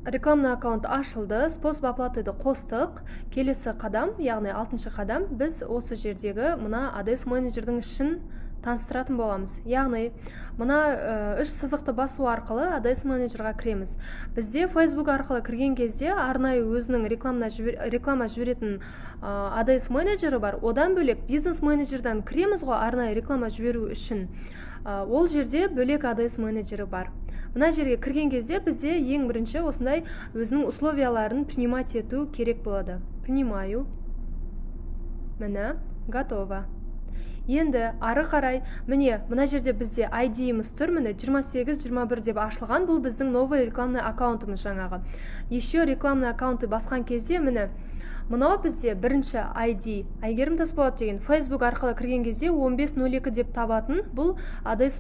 Рекламный аккаунт ашылды, способ оплатыды қостық. Келесі қадам, яғни алтыншы қадам, біз осы жердегі мына ADS менеджердің ішін таныстыратын боламыз. Яғни мына үш сызықты басу арқылы ADS менеджерға кіреміз. Бізде Facebook арқылы кірген кезде арнайы өзінің реклама жіберетін ADS менеджері бар. Одан бөлек бизнес менеджерден кіреміз ғой арнайы реклама жіберу үшін. Ол жерде бөлек ADS менеджері бар. Мына жерге кірген кезде бізде ең бірінші осындай өзінің условияларын принимать ету керек болады. Принимаю. Міне, готово. Енді ары қарай, міне, мына жерде бізде ID-іміз тұр, міне, 28-21 деп ашылған, бұл біздің новый рекламный аккаунтымыз жаңағы. Еще рекламный аккаунтты басқан кезде, міне, мынау бізде бірінші ID, Әйгерім Тасболат деген, Facebook арқылы кірген кезде 15.02 деп табатын, бұл ADS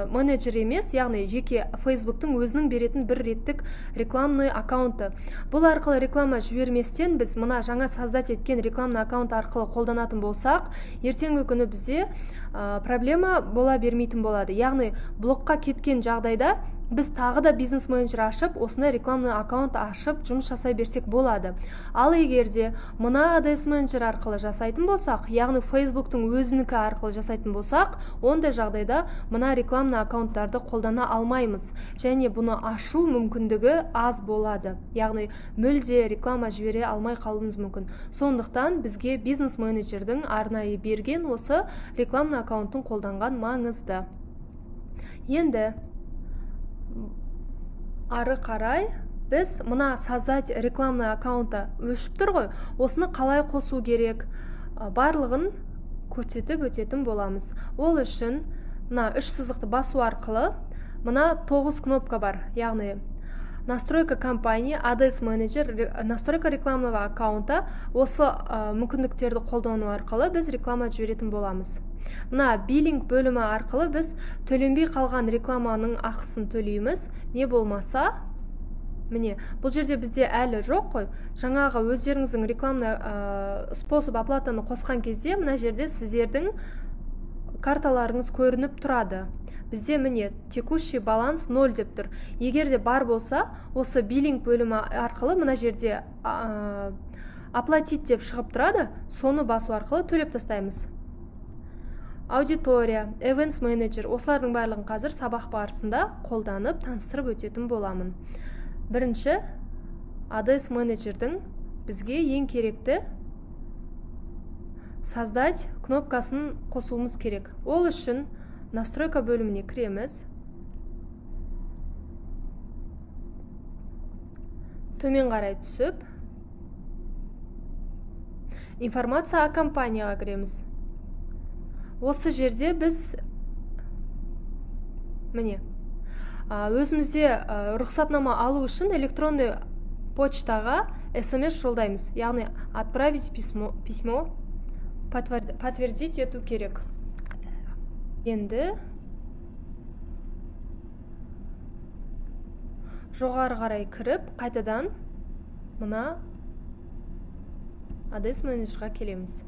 менеджер емес, яғни жеке Facebooktың өзінің беретін бір реттік рекламный аккаунты. Бұл арқылы реклама жіберместен біз мына жаңа создать еткен рекламный аккаунт арқылы қолданатын болсақ, ертеңгі күні бізде проблема бола бермейтін болады. Яғни блокқа кеткен жағдайда біз тағы да бизнес менеджер ашып, осындай рекламный аккаунт ашып жұмыс жасай берсек болады. Ал егер де мына ADS менеджер арқылы жасайтын болсақ, яғни Facebooktың өзінікі арқылы жасайтын болсақ, ондай жағдайда мына рекламный аккаунттарды қолдана алмаймыз және бұны ашу мүмкіндігі аз болады. Яғни мүлде реклама жібере алмай қалуымыз мүмкін. Сондықтан бізге бизнес менеджердің арнайы берген осы рекламный аккаунтын қолданған маңызды. Енді ары қарай біз мына создать рекламный аккаунта өшіп тұр ғой, осыны қалай қосу керек, барлығын көрсетіп өтетін боламыз. Ол үшін мына үш сызықты басу арқылы мына 9 кнопка бар, яғни настройка компании, ADS менеджер, настройка рекламного аккаунта, осы мүмкіндіктерді қолдану арқылы біз реклама жіберетін боламыз. Мына биллинг бөлімі арқылы біз төленбей қалған рекламаның ақысын төлейміз, не болмаса, міне, бұл жерде бізде әлі жоқ қой. Жаңағы өздеріңіздің рекламный способ оплатаны қосқан кезде мына жерде сіздердің карталарыңыз көрініп тұрады. Бізде міне текущий баланс 0 деп тұр. Егер де бар болса, осы биллинг бөлімі арқылы мына жерде оплатить деп шығып тұрады, соны басу арқылы төлеп тастаймыз. Аудитория, Events Manager, осылардың барлығын қазір сабақ барысында қолданып, таныстырып өтетін боламын. Бірінші, ADS Manager'дің бізге ең керекті создать кнопкасын қосуымыз керек. Ол үшін настройка бөліміне кіреміз. Төмен қарай түсіп, информация о компанияға кіреміз. Осы жерде біз міне өзімізде рұқсатнама алу үшін электронный почтаға СМС жолдаймыз. Яғни отправить письмо, подтвердить ету керек. Енді жоғары қарай кіріп, қайтадан мына ADS менеджерға келеміз.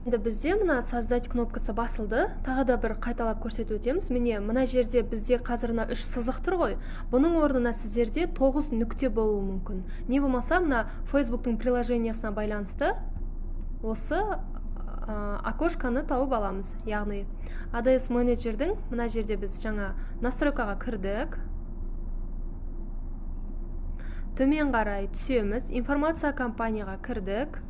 Енді бізде мына создать кнопкасы басылды. Тағы да бір қайталап көрсетіп өтеміз. Міне, мына жерде бізде қазір мына 3 сызық тұр ғой. Бұның орнына сіздерде 9 нүкте болуы мүмкін. Не болмаса мына Facebooktың приложениясына байланысты осы окошканы тауып аламыз. Яғни ADS менеджердің мына жерде біз жаңа настройкаға кірдік. Төмен қарай түсеміз. Информация компанияға кірдік.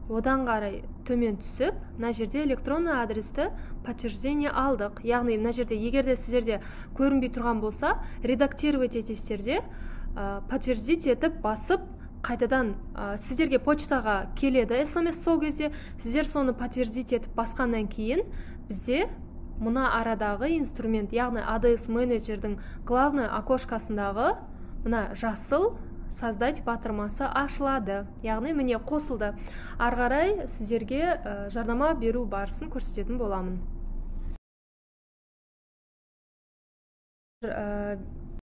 Одан қарай төмен түсіп, мына жерде электронный адресті подтверждение алдық. Яғни мына жерде егер де сіздерде көрінбей тұрған болса, редактировать етесіздер де, подтвердить етіп басып, қайтадан сіздерге почтаға келеді СМС, сол кезде сіздер соны подтвердить етіп басқаннан кейін бізде мына арадағы инструмент, яғни ADS менеджердің главный окошкасындағы мына жасыл создать батырмасы ашылады. Яғни міне қосылды. Ары қарай сіздерге жарнама беру барысын көрсететін боламын.